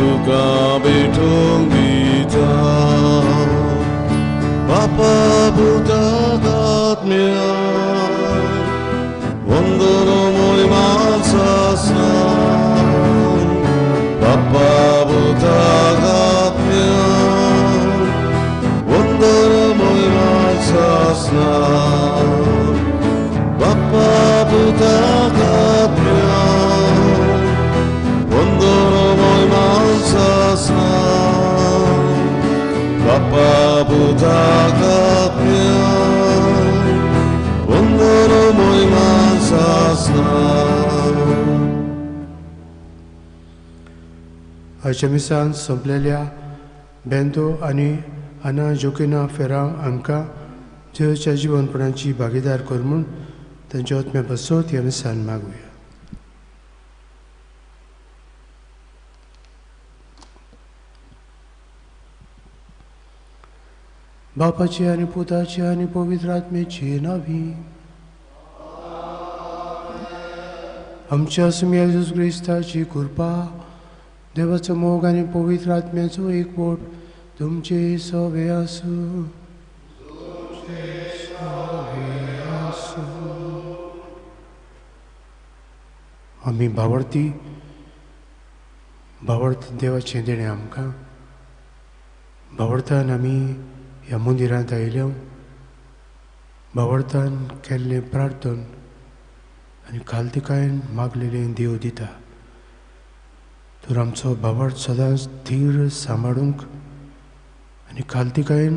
तुका भेटूंक दिता बापा पुताक आत्म्याक वंदन मोहिमा सासनाक बापा पुताक आत्म्याक वंदन मोहिमा सासनाक बापा पुताक आत्म्याक वंदन मोहिमा सासनाक बापा पुताक आत्म्याक वंदन मोहिमा सासनाक. आयच्या मिसान सोंपलेल्या बेंतो आनी आना जोकिना फेरांव हांकां जेजूच्या जिवनपणाची भागीदार कर म्हूण तांच्या आत्म्या पासत ह्या मिसान मागुया. बापाची आनी पुताची आनी पवित्र आत्म्याची नावी आमच्या सुम्या जेजू क्रिस्ताची कृपा, देवाचो मोग आनी पवित्र आत्म्याचो एकवट तुमचे सवे आसूं. आमी भावार्थी भावार्थ देवाचें देणें आमकां भावार्थान आमी ह्या मंदिरांत आयल्या. भावार्थान केल्लें प्रार्थन आनी खालतिकायेन मागलेलें देव दिता. तर आमचो भावार्थ सदांच धीर सांबाळूंक आनी खालतिकायेन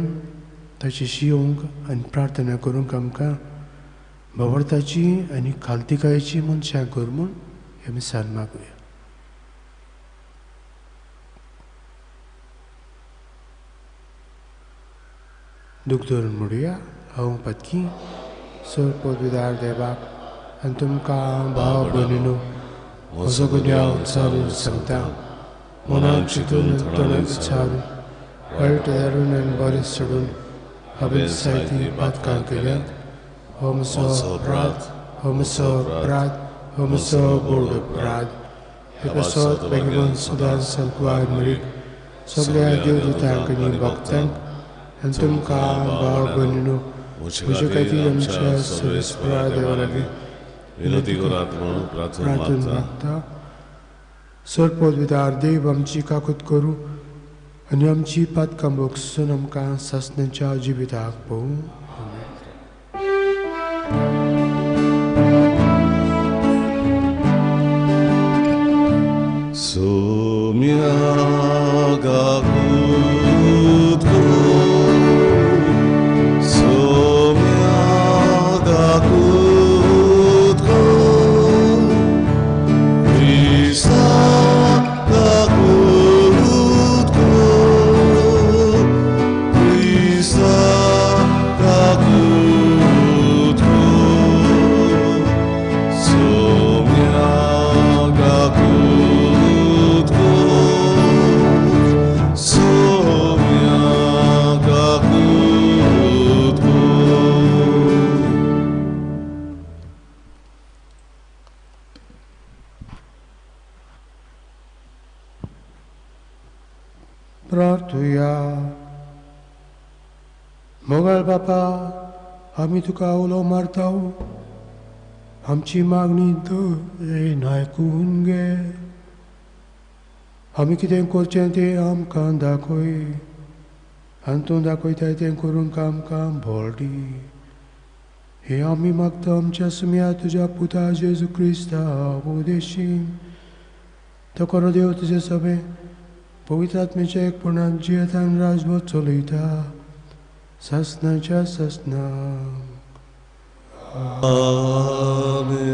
ताची शियोवंक आनी प्रार्थना करूंक आमकां भावार्थाची आनी खालतिकायेची मनशां कर म्हूण ह्या मिसान मागुया. दूख धरून म्हणुया, हांव पदकी सर पदवीदार देवाक आनी तुमकां भाव भयणीनो म्हजो गुन्यांव विचारून सांगता. मनान चिंतून तोंडान विचारून वायट धरून आनी बरें सोडून हांवें जायतीं पातकां केल्यांत. हो म्हजो अपराध, हो म्हजो अपराध, हो म्हजो व्हड अपराध. हे पासत बेगीन सदांच सांकवार मरीक सगळ्या देवदूतांक आनी भक्तांक आनी तुमकां भाव भयणीनो म्हजे खातीर आमच्या सर्वेस्परा देवा लागीं विनंती करात म्हणून प्रार्थना मागता. सर पदवीदार देव आमची काकूत करूं आनी आमची पातकां भोगसून आमकां सासणाच्या जिविताक पळोवं. प्रार्थुया. मोगाळ बापा, आमी तुका उलो मारता, आमची मागणी दयेन आयकून घे. आमी कितें करचें तें आमकां दाखय आनी तूं दाखयताय तें करूंक आमकां बळ दी. हें आमी मागता आमच्या सुम्या तुज्या पुता जेजू क्रिस्ता उदेशी. तो खरो देव तुजें सगळें पवित्र आत्म्याच्या एकपणान जियेतान राजवट चलयता सासणाच्या सासणाक. आमेन.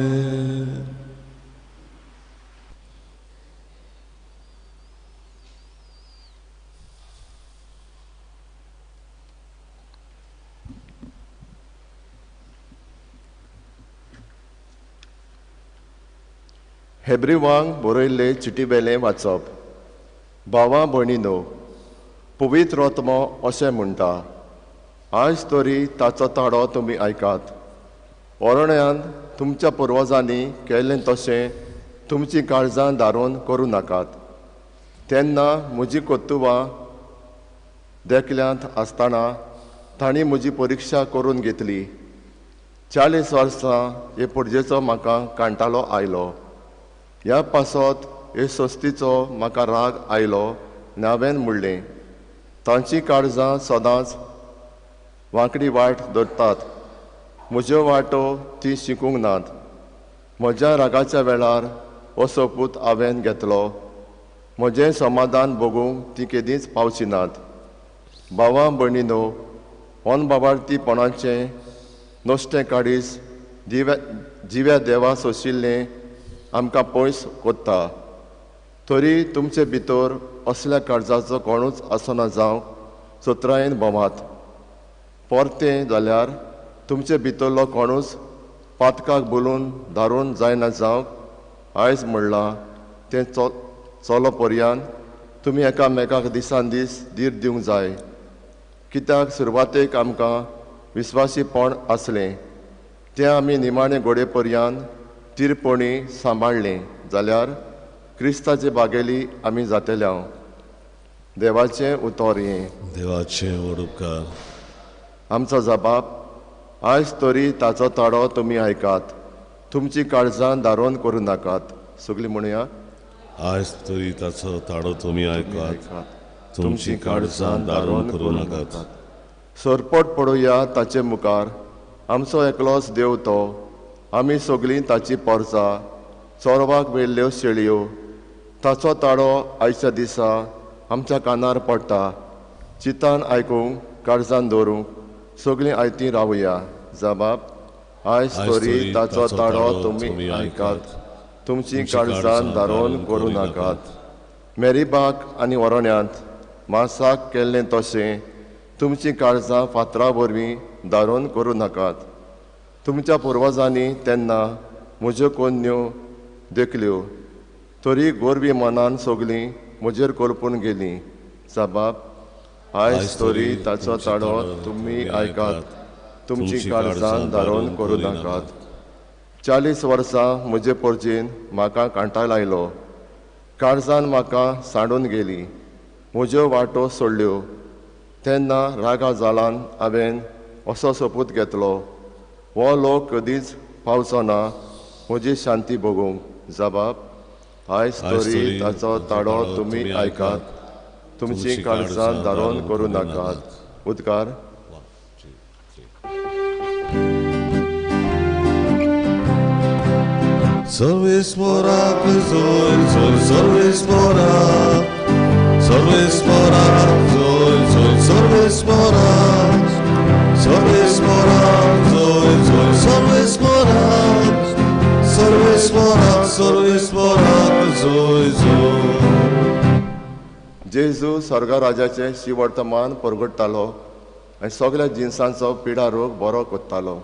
हेब्रिवांक बरयल्ले चिटीवेलें वाचप. भावा भयणीनो, पवित्र आत्मो अशें म्हणटा, आयज तरी ताचो ताळो तुमी आयकात. अरण्यांत तुमच्या पुर्वजांनी केल्लें तशें तुमचीं काळजां धारून करूं नाकात. तेन्ना म्हजी कर्तुबां देखल्यांत आसतना तांणी म्हजी परिक्षा करून घेतली. 40 वर्सां हे परजेचो म्हाका कांटालो आयलो. ह्या पासत हे संस्थेचो म्हाका राग आयलो आनी हांवें म्हणलें, तांची काळजां सदांच वांकडी वाट धरतात, म्हज्यो वाटो ती शिकूंक नात. म्हज्या रागाच्या वेळार हो सोपूत हांवें घेतलो, म्हजें समाधान भोगूंक ती केदींच पावची नात. भावा भयणीनो, अनबाबार्थीपणाचें नश्टें काडीस जिव्या देवा सोशिल्लें आमकां पयस कोत्ता. तरी तुमचे भितर असल्या काळजाचो कोणूच आसना जावंक चतुरायेन भोमात. परतें जाल्यार तुमचे भितरलो कोणूच पातकाक बोलून धारून जायना जावंक आयज म्हणलां तें चलो पर्यान तुमी एकामेकाक दिसान दीस धीर दिवंक जाय. कित्याक सुरवातेक आमकां विस्वासीपण आसलें तें आमी निमाणे घोडे पर्यान तिरपणी सांबाळ्ळें जाल्यार क्रिस्ताचे बागेली आमी जातले. देवाचें उतर हें. देवाचें व्हड उपकार. आमचो जबाब, आयज तरी ताचो ताळो तुमी आयकात, तुमची काळजां दारोन करूं नाकात. सगळीं म्हणया, आयज तरी ताचो ताळो तुमी आयकात, तुमची काळजां दारोन करूं नाकात. सरपट पडुया ताचे मुखार, आमचो एकलोच देव तो, आमी सगळीं ताची पोरसां, चोरवाक व्हेल्ल्यो शेळयो. ताचो ताळो आयच्या दिसा आमच्या कानार पडटा. चिंतान आयकूंक, काळजान दवरूंक सगळीं आयतीं रावया. जबाब, आयज तरी ताचो ताळो तुमी आयकात, तुमची काळजान दारोन करूं नाकात. मेरीबाक आनी वरण्यांत मासाक केल्लें तशें तुमची काळजां फातरा वरवीं दारोन करूं नाकात. तुमच्या पुर्वजांनी तेन्ना म्हज्यो कोन्न्यो देखल्यो, तरी गोरवी मनान सगळीं म्हजेर कोलपून गेलीं. जबाब, आयज तरी ताचो ताळो तुमी आयकात, तुमची काळजां दारोन करूं नाकात. 40 वर्सां म्हजे परजेन म्हाका कांटाळ आयलो, काळजान म्हाका सांडून गेली, म्हज्यो वाटो सोडल्यो. तेन्ना रागा जालान हांवें असो सोपूत घेतलो, हो लोक कदींच पावचो ना म्हजी शांती भोगूंक. जबाब, आयज तरी ताचो ताळो तुमी आयकात, तुमची काळजां दारोन करूं नाकात. उदकार. सर्वेस्पराक जोय जोय सर्वेस्पराक, सर्वेस्पराक जोय जोय सर्वेस्पराक, सर्वेस्पराक जोय जोय सर्वेस्पराक, सर्वेस्पराक सर्वेस्पराक जोय जोय. जेजू स्वर्गराजाचें शिवर्तमान परगडटालो आनी सगळ्या जिनसांचो पिडा रोग बरो कोत्तालो.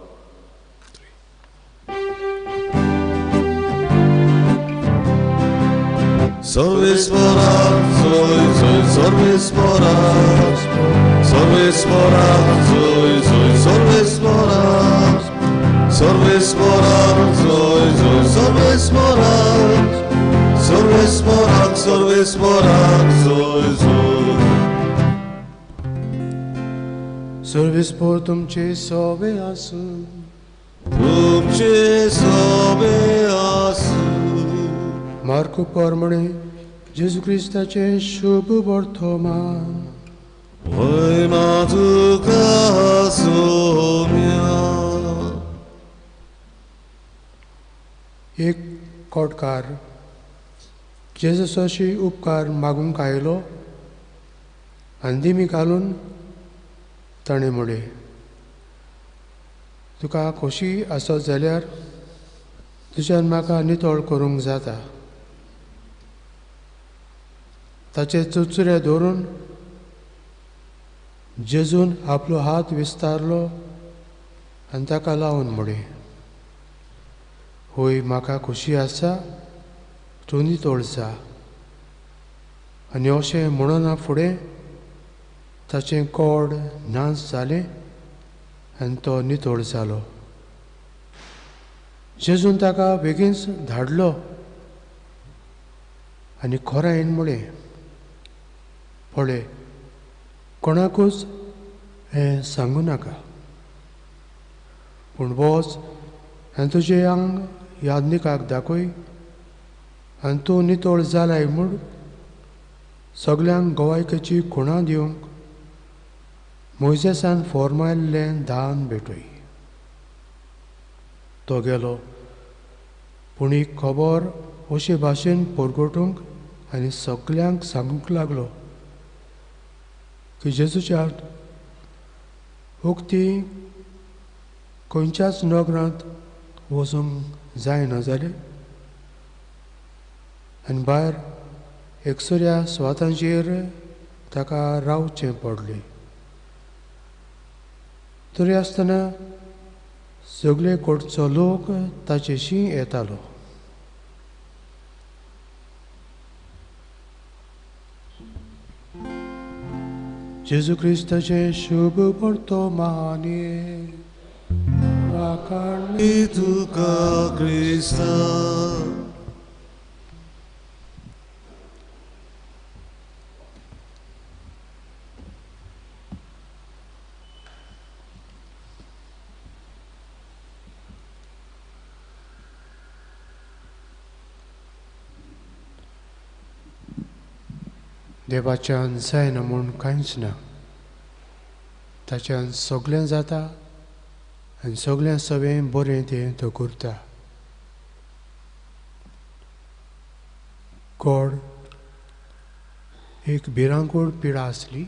सर्वेस्पराक जोय जोय सर्वेस्पराक, सर्वेस्पराक जोय जोय सर्वेस्पराक, सर्वेस्पराक जोय जोय सर्वेस्पराक, सर्वेस्पराक सर्वेस्पराक जोय जोय. सर्वेस्पर तुमचे सोबे आसूं, तुमचे सोबे आसूं. मार्कू परमणे जेजू क्रिस्ताचें शुभ वर्तमान. वयमा तुका सोम्या. एक कोटकार जेजूशी उपकार मागूंक आयलो आनी दिमी घालून ताणें म्हणलें, तुका खोशी आसत जाल्यार तुज्यान म्हाका नितळ करूंक जाता. ताचे चुरचुरे धरून जेजून आपलो हात विस्तारलो आनी ताका लावन म्हणलें, होय म्हाका खोशी आसा, तूं नितळ जा. आनी अशें म्हणना फुडें ताचें कोड नाच जालें आनी तो नितळ जालो. जेजून ताका बेगीनच धाडलो आनी खोरायेन म्हणलें, पळय, कोणाकूच हें सांगूं नाका, पूण वच आनी तुजें आंग याज्ञिकाक दाखय आनी तूं नितळ जालाय म्हूण सगल्यांक गोवायकेची खुणां दिवंक मोयजेसान फॉर्मायल्लें दान भेटय. तो गेलो, पूण ही खबर अशे भाशेन परगटूंक आनी सगल्यांक सांगूंक लागलो की जेजूच्या उक्ती खंयच्याच नगरांत वचूंक जायना जालें आनी भायर एकसुऱ्या सुवातांचेर ताका रावचें पडलें. तरी आसतना सगळे कडचो लोक ताचेशी येतालो. जेजू क्रिस्ताचें शुभ वर्तमाने तुका क्रिस्ता. देवाच्यान जायना म्हूण कांयच ना, ताच्यान सगळें जाता आनी सगळें सगळें बरें तें तो करता. कोड एक भिरांकूळ पिडा आसली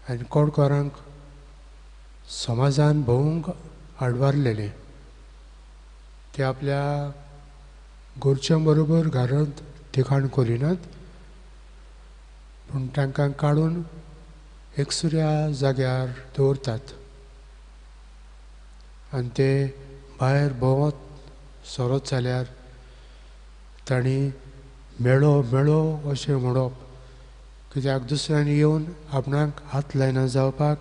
आनी कोडकारांक समाजान भोवंक आडवारलेलें. ते आपल्या घरच्यां बरोबर घरांत ठिकाण करिनात, पूण तांकां काडून एकसुऱ्या जाग्यार दवरतात आनी ते भायर भोंवत सरत जाल्यार तांणी मेळो मेळो अशें म्हणप, कित्याक दुसऱ्यांनी येवन आपणाक हात लायना जावपाक,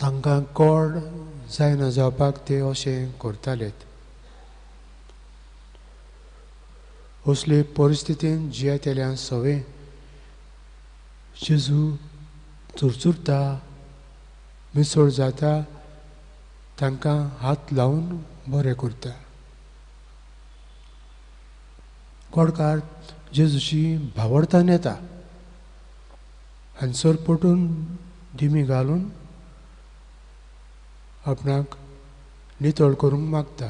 तांकां कोड जायना जावपाक ते अशें करतालेत. असले परिस्थितीन जियेतल्या सवे जेजू चुरचुरता, मिसळ जाता, तांकां हात लावन बरें करता. कोडकार जेजूशी भावडतान येता आनी सरपटून दिमी घालून आपणाक नितळ करूंक मागता.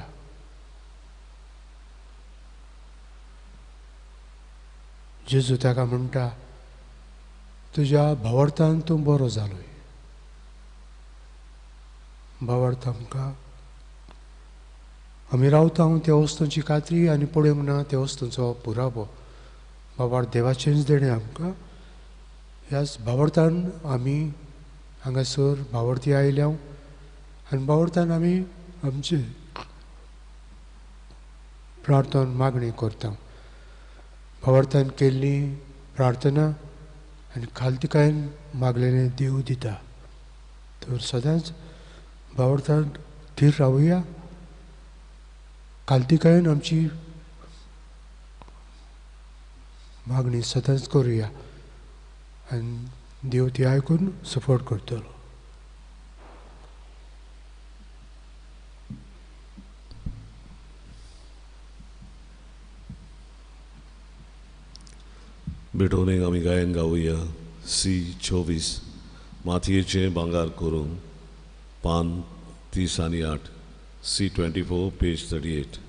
जेजू ताका म्हणटा, तुज्या भावार्थान तूं बरो जालोय. भावार्थ आमकां आमी रावता त्या वस्तूंची खात्री आनी पळोवंक ना त्या वस्तूंचो पुरावो. भावार्थ देवाचेंच देणें आमकां. ह्याच भावार्थान आमी हांगासर भावार्थी आयल्या आनी भावार्थान आमी आमचे प्रार्थना मागणी करता. भावार्थान केल्ली प्रार्थना आनी खालतिकायेन मागलेलें देव दिता. तर सदांच भावार्थान थीर रावया, खालतिकायेन आमची मागणी सदांच करुया आनी देव ती आयकून सपोर्ट करतलो. भेटोवणेक आमी गायन गावया सी 24 मातयेचें भांगार करून, पान 30 आनी 8, सी 24 पेज 38.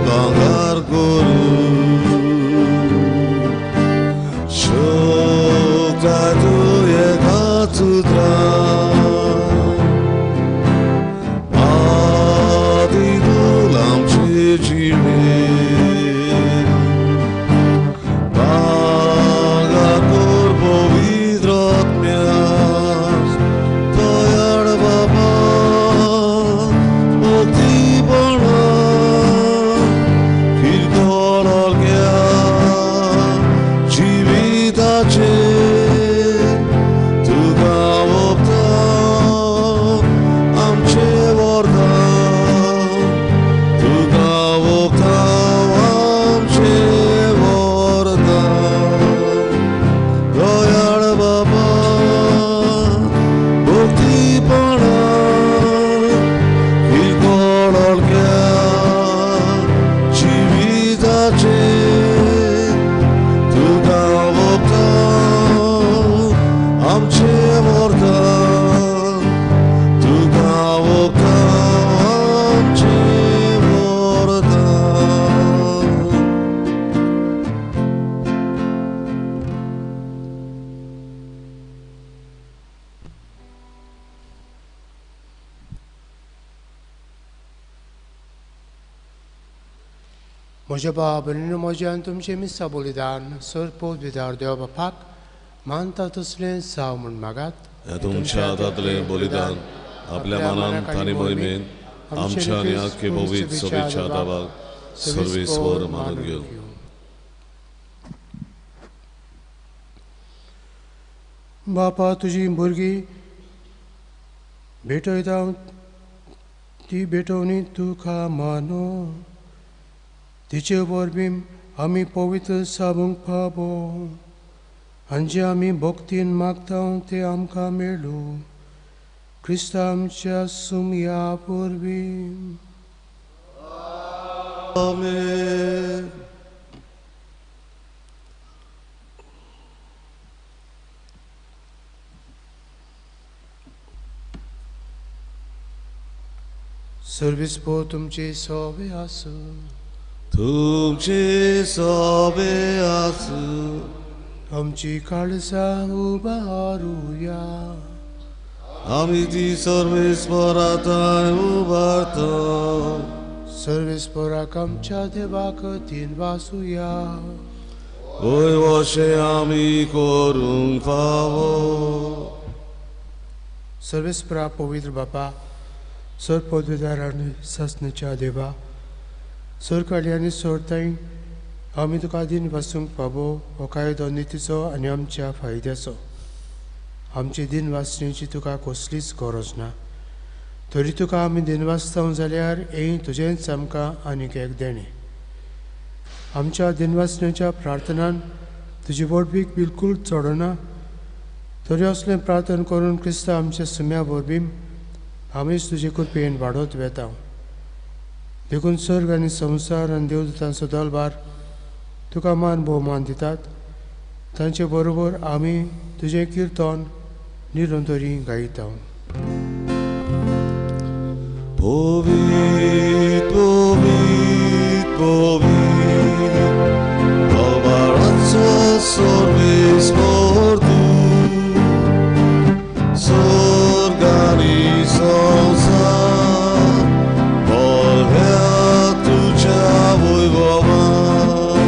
भांगार करून शोका तुवें काचुद्रां म्हज्या बाब आनी म्हजें आनी तुमचें मिसा बलिदान सर पवित्र देव बापाक मानता तसलें जावं म्हूण मागात. तुमच्या हातांतलें बलिदान आपल्या मनान आनी मोहिमेन आमच्या आनी आख्खे पवित्र सभेच्या दावाक सर्वेस्वर मानून घेवं. बापा तुजी भुरगीं भेटयता ती भेटवणी तुका मानो तिचे वरवीं आमी पवित्र साबूंक फावो आनी जें आमी भक्तीन मागता तें आमकां मेळूं क्रिस्ता आमच्या सुमया वरवीं. आमेन. सर्वीस पो तुमचे सोबे आसूं. तुमचे सोबे आसूं. आमची काळजां उबारुया. आमी ती सर्वेस्परांत उबारता. सर्वेस्पराक आमच्या देवाक तीन वासुया. वय वशें आमी करूंक फावो. सर्वेस्परा पवित्र बापा सर पदवीदार आनी सासणेच्या देवा सरकाली आनी सोडताय आमी तुका दिन वासूंक फावो हो कायदो नितीचो आनी आमच्या फायद्याचो. आमची दिन वाचण्याची तुका कसलीच गरज ना तरी तुका आमी दिन वाचता जाल्यार हें तुजेंच आमकां आनीक एक देणें. आमच्या दिन वाचण्याच्या प्रार्थनान तुजी व्हडवीक बिलकूल चडना तरी असलें प्रार्थना करून क्रिस्ता आमच्या सुम्या वरवीं आमीच तुजे कृपेन वाडत वेता. देखून सर्ग आनी संवसार आनी देवदूतांचो दलभार तुका मान भोवमान दितात. तांचे बरोबर आमी तुजें किर्तन निरंतरी गायता. पवित्र पवित्र पवित्र दलभाराचो सर्वेस्पर तूं स्वर्ग आनी संवसार भरल्या तुज्या वैभवान.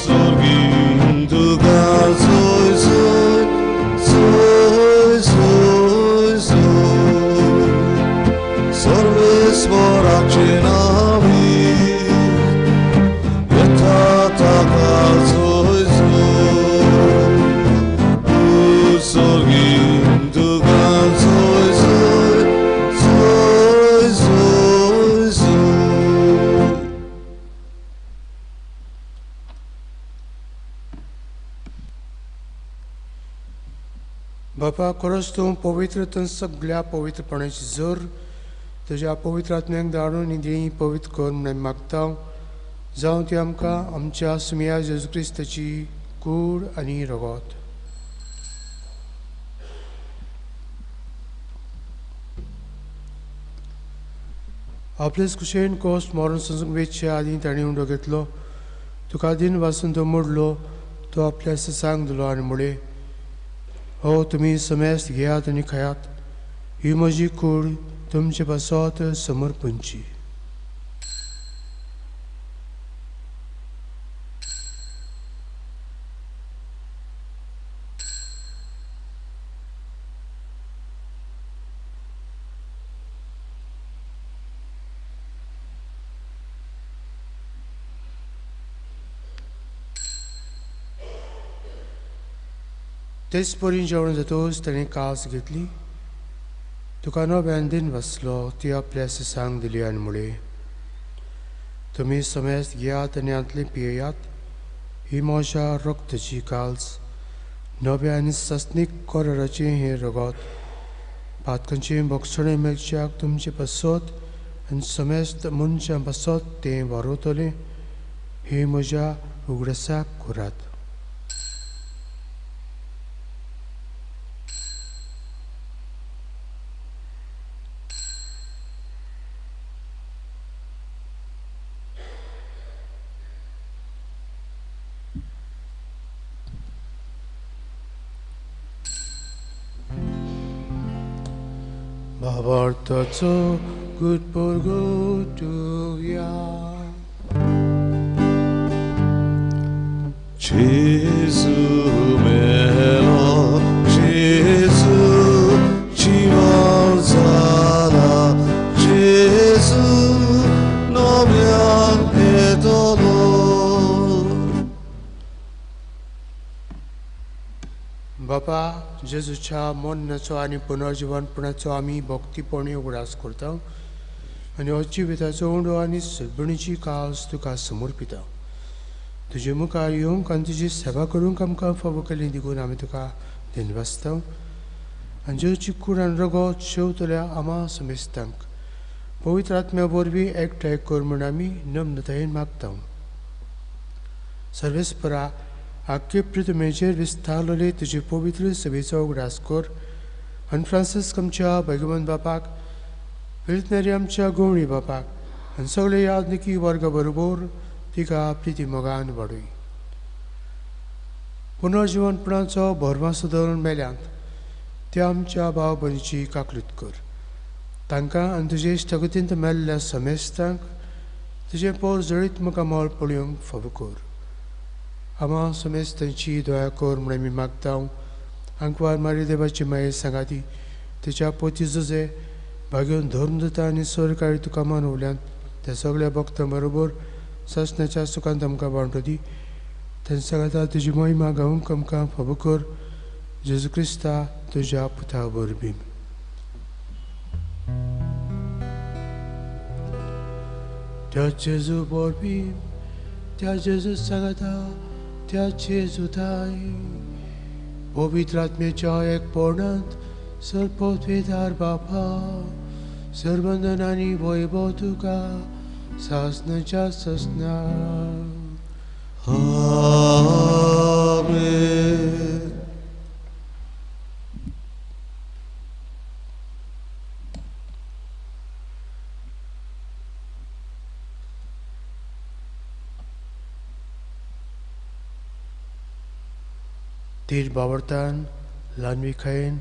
स्वर्गीन तुका सोय सोय सोय सोय सोय सर्वेस्पराचे नांवी येता ताका सोय सोय. स्वर्गीन तुका सोय सोय सोय सोय सोय. बापा खरोच तूं पवित्र तूं सगळ्या पवित्रपणाची जोर तुज्या पवित्र आत्म्याक धाडून ही पवित्र कर म्हूण आमी मागता. जावं ती आमकां आमच्या सुमया जेजू क्रिस्ताची कूड आनी रगत. आपलेच कुशेन कोस मरण सोसूंक वेचच्या आदीं ताणें उंडो घेतलो तुका दिन वासून तो मोडलो तो आपल्या ससांक दिलो आनी म्हळें हो तुमी समेस्त घेयात आनी खायात ही म्हजी कूड तुमचे पासत समर्पणची. तेच परी जेवण जातकच ताणें कास घेतली तुका नव्यान दिन वाचलो ती आपल्या ससांक दिली आनी म्हळें तुमी समेस्त घेयात आनी हांतलें पियेयात ही म्हज्या रक्ताची काल्स नव्या आनी सासणीक कराराचें हें रगत पातकांचें भोगसणें मेळच्याक तुमचे पासत आनी समेस्त मनशां पासत तें वारवतलें हें म्हज्या उगडासाक करात. भावार्थाचो गुटपोर गुटुया. जेजू मेलो, जेजू जिवन जाला, जेजू नव्यान येतलो. बापा, जेजूच्या मरणाचो आनी पुनर्जिवनपणाचो आमी भक्तीपणी उगडास करता आनी हो जिविताचो उंडो आनी सदबणीची कास तुका समर्पिता. तुजे मुखार येवंक आनी तुजी सेवा करूंक आमकां फावो केली देखून आमी तुका धन्यवादता. आनी जेजूची कूड आनी रगत शेवतल्या आमा समेस्तांक पवित्र आत्म्या वरवीं एकठांय कर म्हूण आमी नम्रतायेन मागता. सर्वेस्परा, आख्खे पृथ्वीचेर विस्तारलेले तुजे पवित्र सभेचो उगडास कर आनी फ्रांसिस्क आमच्या भगवंत बापाक, फिलिप आमच्या गवळी बापाक आनी सगळे यादनिकी वर्गा बरोबर तिका प्रिती मोगान वाडय. पुनर्जिवनपणाचो भरमासो धरून मेल्यांत त्या आमच्या भाव भयणीची काकलूत कर. तांकां आनी तुजे इश्टागतींत मेल्ल्या समेस्तांक तुजें पोर जळीत मुखामळ पळोवंक फावो कर. आमा समेस्तांची दया कर म्हूण आमी मागता. आंकवार मारी देवाची माये सांगाती तिच्या पोती जुजे भाग्योन धर्म दिता आनी सरकारी तुका मानवल्यान त्या सगळ्या भक्तां बरोबर सासणाच्या सुखांत आमकां वांटो दी. तें सांगाता तुजी महिमा गावंक आमकां फावो कर. जेजू क्रिस्ता तुज्या पुता वरवीं. त्या जेजू वरवीं, त्या जेजू सांगाता, त्या जेजू ताय पवित्र आत्म्याच्या एकपणांत सर्वपवित्र बापा, सर्वंदन आनी वैभव तुका सासणाच्या सासणा. आमेन. धीर बावडतान, ल्हानविकायेन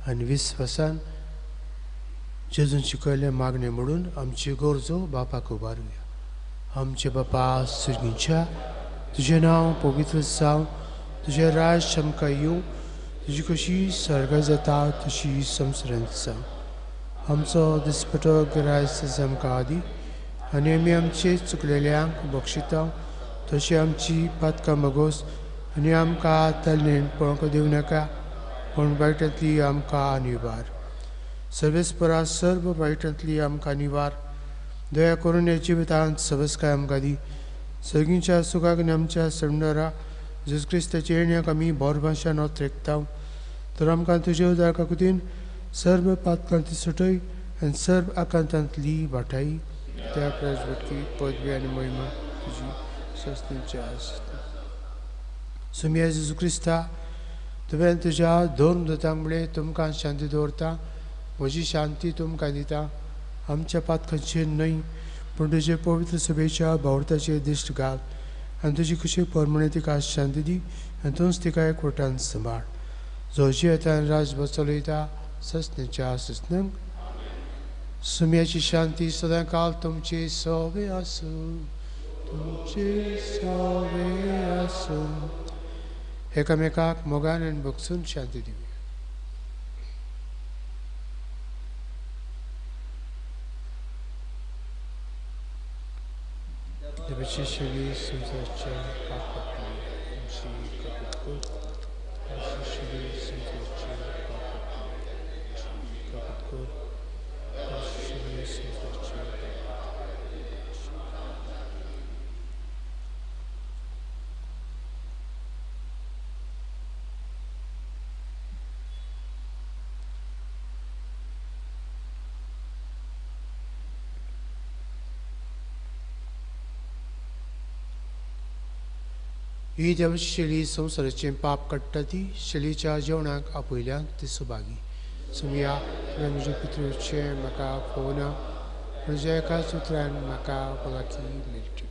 आनी विस्वासान जेजून शिकयल्लें मागणें म्हणून आमची गरजो बापाक उबारुया. आमचे बापा सर्गीच्या, तुजें नांव पवित्र जावं, तुजें राज्य आमकां येवं, तुजी कशी सर्गां जाता तशी संवसारांत जावं. आमचो दिसपटो गिरायस आमकां आदी आनी आमी आमचे चुकलेल्यांक बक्षिता तशी आमची पातकां मगोस आनी आमकां तल्लीन पळोवंक दिवं नाका, पूण वायटांतली आमकां निवार. सर्वेस्परा सर्व वायटांतली आमकां निवार. दया करून ह्या जिवितांत सवस्काय आमकां दी. सगळींच्या सुखाक आनी आमच्या सणदारा जेजू क्रिस्ताच्या येण्याक आमी भरभाशान रेखता. तर आमकां तुज्या उदार काकुतीन सर्व पातकांतली सुटय आनी सर्व आकांतांतली वाटाय. त्या प्राजवटकी पदवी आनी महिमा तुजी सासणाची आसता. सुमिया जेजू क्रिस्ता, तुवें तुज्या धर्म दिता म्हणलें तुमकां शांती दवरता, म्हजी शांती तुमकां दिता. आमच्या पातकांचेर न्हय पूण तुजे पवित्र सभेच्या भावर्थाचेर दिश्ट घाल आनी तुजी खुशी परमणे तिका शांती दी आनी तूंच तिका एकवटान सांबाळ. जो जियेता राजभर चलयता ससण्याच्या ससण्यांक. सुम्याची शांती सदां काल तुमचे सोवे आसूं, तुमचे सोवे आसूं. एकामेकाक मोगान आनी भोगसून शांती दिवया. देवाची शली संवसाराच्या पापांतली आमची काकूत कर. देवाची शली संवसाराच्या पापांतली आमची काकूत कर. देवाची शली संवसाराच्या पापांतली. ही देवाची शेळी संवसाराचें पाप काडटा ती शेळीच्या जेवणाक आपयल्यान ती सुभागी. सुमया, तुवें म्हज्या पितृचें म्हाका पळोवना, म्हज्या एकाच उतरान म्हाका भलायकी मेळटली.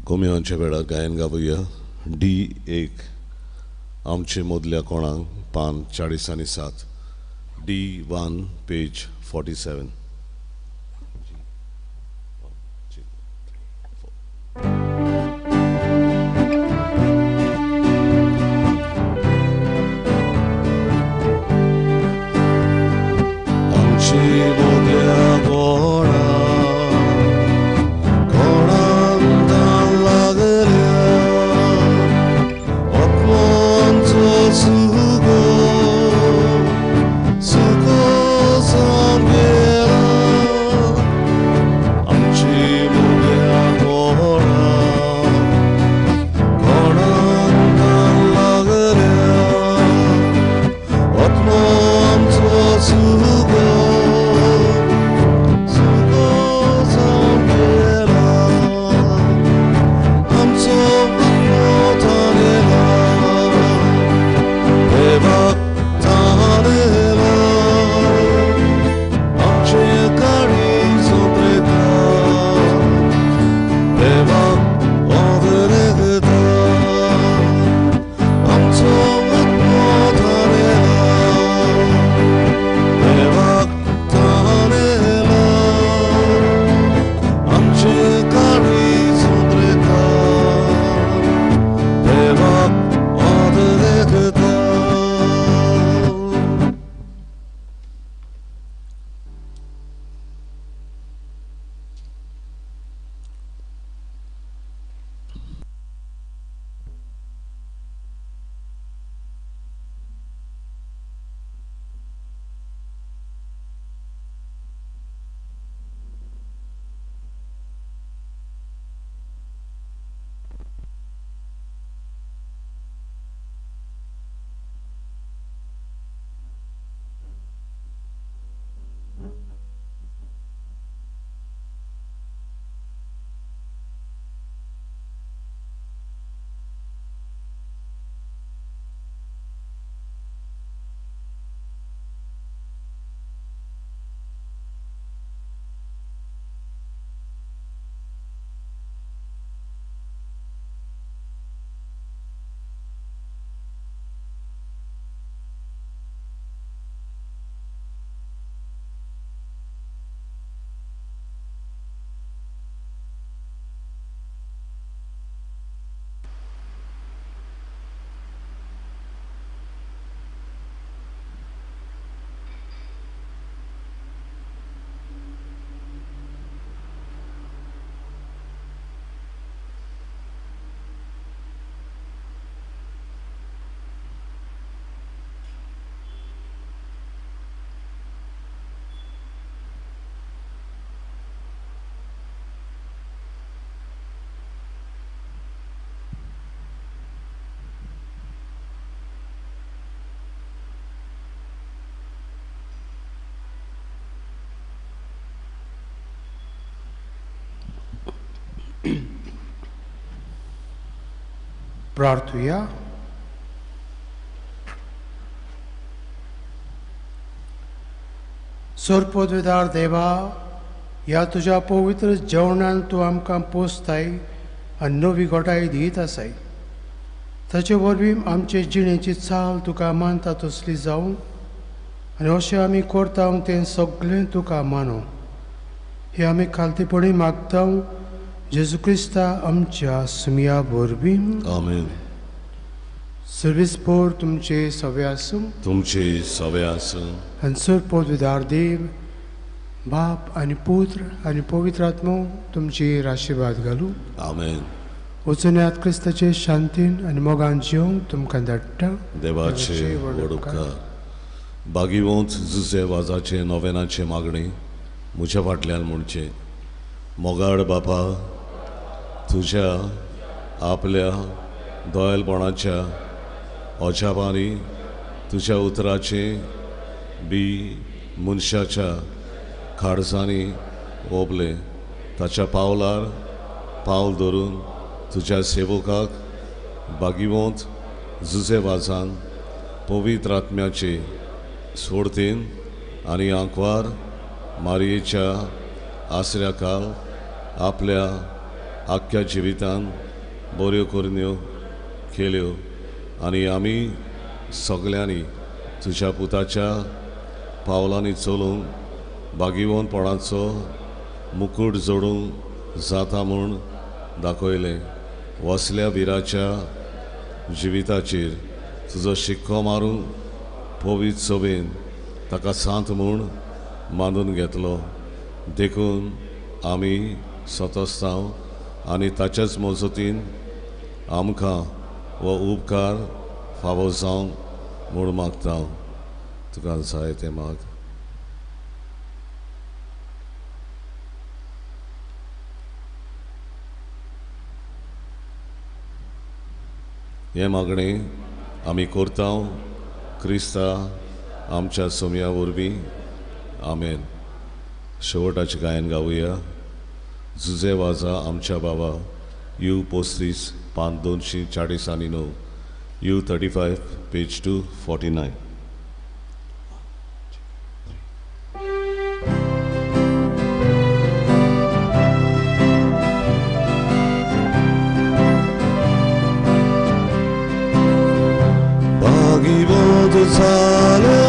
कोम्यांच्या वेळार गायन गावया डी 1 आमचे मदल्या कोणाक पान 47 डी 1 पेज 47. आमचे मदल्या कोणाक प्रार्थुया. सोरपोदवेदार देवा, ह्या तुज्या पवित्र जेवणान तूं आमकां पोसताय आनी नवी गोटाय दीत आसाय. ताचे वरवीं आमचे जिणेची चाल तुका मानता तसली जावं आनी अशें आमी करता तें सगळें तुका मानू. हें आमी खालतीपणी मागता जेजू क्रिस्ता आमच्या सुमया वरवीं. आमेन. सर्वीस पोर तुमचे सवे आसूं, तुमचे सवे आसूं. आनी सर पवित्र देव बाप आनी पुत्र आनी पवित्र आत्मो तुमचेर आशिर्वाद घालूं. आमेन. वचुन्यात क्रिस्ताचे शांतीन आनी मोगान जिवंक तुमकां धाडटा. देवाचे व्हड उपकार. बागीवंत जुजे वाजाचे नोवेनाचे मागणी म्हज्या फाटल्यान म्हणचें, मोगाळ बापा, तुज्या आपल्या दोयलपणाच्या अजापांनी तुज्या उतराचें बी मनशाच्या खाडसांनी ओबलें, ताच्या पावलार पावल धरून तुज्या सेवकाक बागीवंत जुजे वाजान पवित्र आत्म्याचे सोडतीन आनी आंकवार मारयेच्या आसऱ्या काल आपल्या आख्ख्या जिवितान बऱ्यो करण्यो केल्यो आनी आमी सगल्यांनी तुज्या पुताच्या पावलांनी चलूंक भागिवनपणाचो मुकूट जोडूंक जाता म्हूण दाखयलें. वसल्या विराच्या जिविताचेर तुजो शिक्को मारूंक पवित्र सभेन ताका सांत म्हूण मानून घेतलो. देखून आमी सतस्तांव आनी ताच्याच मजतीन आमकां हो उपकार फावो जावंक म्हूण मागता. तुका जाय तें माग. हें मागणें आमी करता क्रिस्ता आमच्या सोम्या वरवीं. आमेन. शेवटाचें गायन गावया. जुजे वाजा आमच्या बाबा, you 35 पान 249, you 35 page 249. भागीवंत जाल्या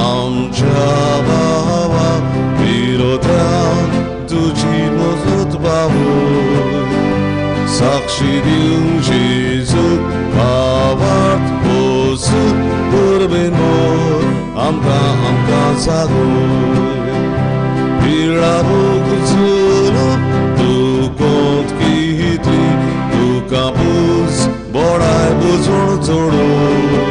आमच्या बाबा, विरोधान तुजी मजत बावय, साक्षी दिवंक जेजू भावार्थ पोसून उर्बेन मोर आमकां आमकां जागोय. पिळा भूक चुलो दुकोंत कितली तुका पूज बोडाय बुजून चडोय.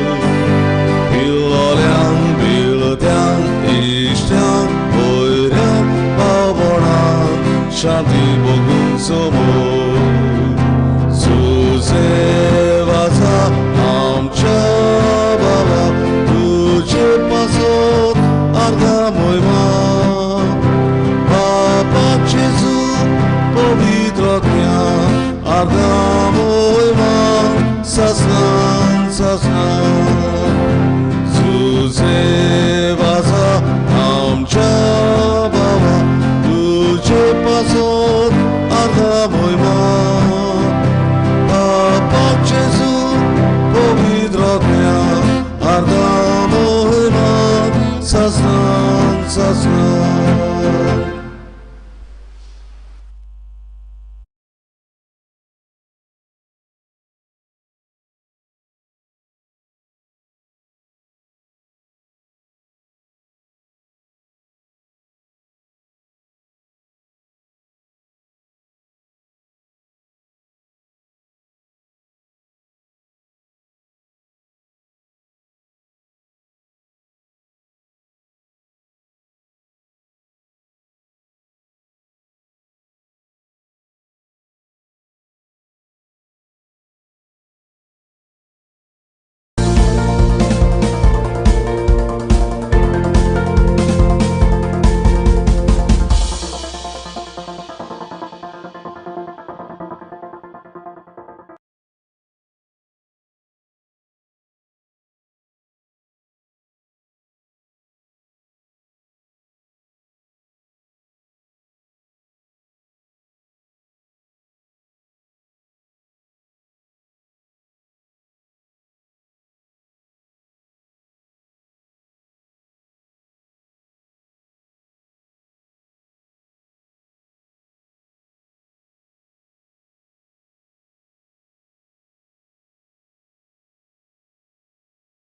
पिलोल्यांक पिलत्यांक इश्ट्यांक वयऱ्यांक पावणाक शांती भोगूंक सोबोय. सुजे वाजा आमच्या बाबा, तुजे पासत अर्दा मोयमा, बापा जेजू पवित्र ज्ञान अर्दा मोयमा ससनान ससनान. सुजे वाजा आमच्या बाबा, तुजे पासत अर्दा मोयमा, बापा जेजू पवित्र ज्ञान अर्दा मोयमा ससनान ससनान.